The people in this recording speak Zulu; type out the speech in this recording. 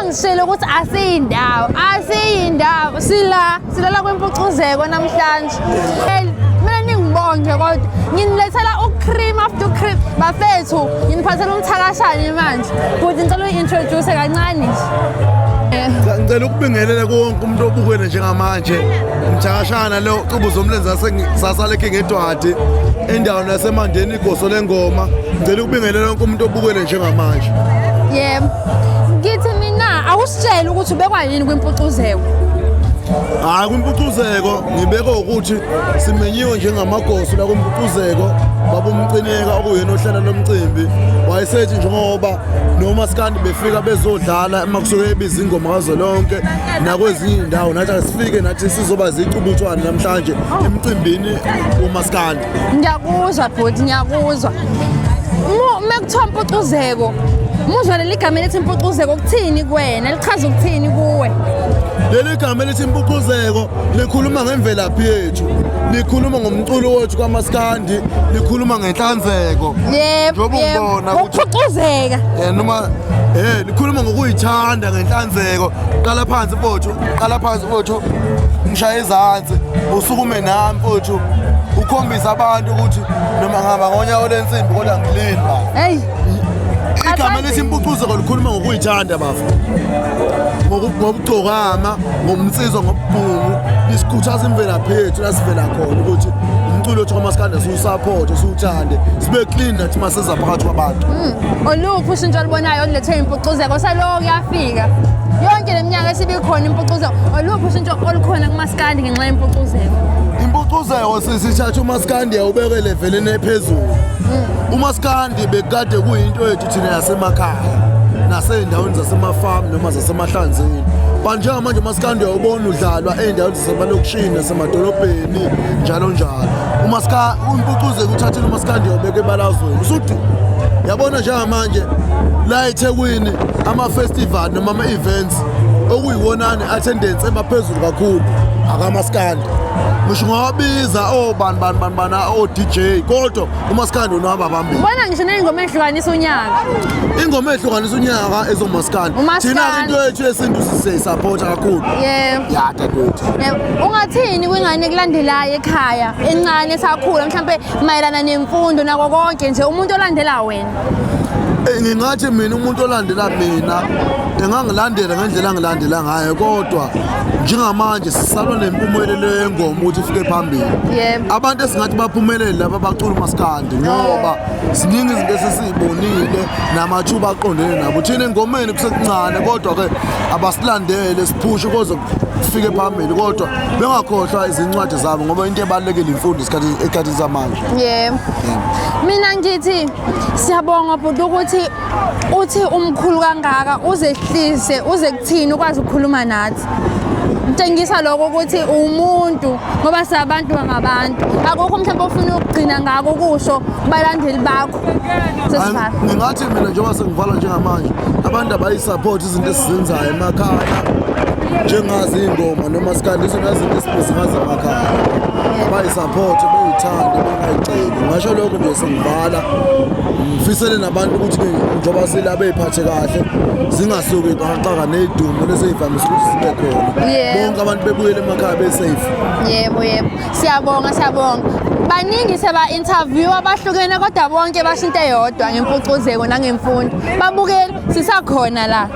Njengoba ngishilo ukuthi asiyindawo, asiyindawo, sila, silala kwimpucuzeko namhlanje. Hey, mina ningibonge kodwa nginilethela ucream after cream. Bafethu, nginiphathela umthakashane manje. Bhuti ngicela uyi-introduce kancane nje. Cha, ngicela ukubingelela kuwonke umuntu obukele njengamanje umthakashana lo cubu zomlenze sasale King Edward endaweni yasemandeni igoso lengoma ngicela ukubingelela wonke umuntu obukele njengamanje. Yebo. Ngithi mina awusitshele ukuthi ubekwa yini kwimpucuzeko. Hayi, kwimpucuzeko ngibekwe ukuthi simenyiwe njengamagoso la kwimpucuzeko. Baba uMcineka okuyena ohlala lomcimbi wayesethi njengoba nomaskandi befika bezodlala uma kusuke ebiza ingoma kazwelonke nakwezinye iy'ndawo, nathi asifike nathi sizoba zicubuthwane namhlanje emcimbini womaskandi. Ngiyakuzwa bhuti, ngiyakuzwa. Uma kuthiwa mpucuzeko, muzwa leli gama elithi impucuzeko kuthini kuwena? Lichaza ukuthini kuwe? Leli gama elithi impucuzeko likhuluma ngemvelaphi yethu, likhuluma ngomculo wethu kamaskandi, likhuluma ngenhlanzeko. Yebo, Njengoba yebo. ungibona ukuthi Ukuphucuzeka. Noma likhuluma ngokuyithanda ngenhlanzeko. Qala phansi mfowethu, qala phansi mfowethu, ngishaye ezansi, usukume nami mfowethu, ukhombise abantu ukuthi noma ngihamba ngonyawo lensimbi kodwa ngilini ba. Hey. Igama elithi impucuzeko likhuluma ngokuyithanda bafo, ngokugcokama, ngomnsizwa, ngobubhungu, lisikhuthaza imvelaphi yethu la sivela khona ukuthi umculo wethu kamaskandi siwusaphothe, siwuthande, sibe clean nathi maseza phakathi kwabantu. Oluphi ushintsho olubonayo olulethwe impucuzeko selokhu yafika? Yonke le minyaka esibikhona impucuzeko, oluphi ushintsho olukhona kumaskandi ngenxa yempucuzeko? Impucuzeko sisithatha umaskandi yawubeke levelini ephezulu. Umaskandi bekade kuyinto yethu thina yasemakhaya nasey'ndaweni zasemafamu noma zasemahlanzeni, but njengamanje umaskandi uyawubona udlalwa ey'ndaweni zasemalokishini nasemadolobheni njalo njalo. Impucuzeko uthathile umaskandi yawubeka ebalazweni usudu yabona njengamanje la eThekwini ama-festival noma ama-events okuyiwona ne-attendance ebaphezulu kakhulu akamaskandi. Ngisho ungawabiza obani bani bani bani o-DJ, kodwa umaskandi unahamba phambili. Ubona ngisho ney'ngoma ey'hlukanisa unyaka. Ingoma ehlukanisa unyaka ezomaskandi. Umaskandi. Thina-ke into yethu yesintu sisiyayisapotha kakhulu. Yebo. Ya dadewethu. Yebo. Ungathini kwingane ekulandelayo ekhaya encane esakhula mhlampe mayelana nemfundo nako konke nje umuntu olandela wena? Ngingathi mina umuntu olandela mina engangilandela ngendlela angilandela ngayo, kodwa njengamanje sisalwa nempumelelo yengoma ukuthi ifike phambili. Yebo. Abantu esingathi baphumelele laba bacula umaskandi, ngoba ziningi izinto esesiyibonile namathuba aqondene nabo. Thina engomeni kusekuncane, kodwa-ke abasilandele siphushe koze kufike phambili, kodwa bengakhohlwa izincwadi zabo ngoba into ebalulekile imfundo esikhathini samanje. Yebo. Mina ngithi siyabonga bhuti ukuthi uthi umkhulu kangaka uzehlise uze kuthini ukwazi ukukhuluma nathi. Tshengisa lokho ukuthi umuntu ngoba singabantu ngabantu. Akukho mhlawumbe ofuna ukugcina ngako ukusho kubalandeli bakho. Sesivala. Ngingathi mina njengoba sengivala njengamanje, abantu abayisupport izinto esizenzayo emakhaya njengazi iy'ngoma noma sikandi izona zinto esibhizi ngazo emakhaya, abayisupport beyithande bengayigxeki. Ngasho lokho nje sengivala, ngifisele nabantu ukuthi-ke njengoba sila bey'phathe kahle, zingasuki iy'xakaxaka ney'dumo lezi ey'vamise ukuthi zibe khona. Yebo. Bonke abantu bebuyele emakhaya be-safe. Yebo. Siyabonga, siyabonga. Baningi seba interview abahlukene kodwa bonke basho into eyodwa ngempucuzeko nangemfundo. Babukeli sisakhona la.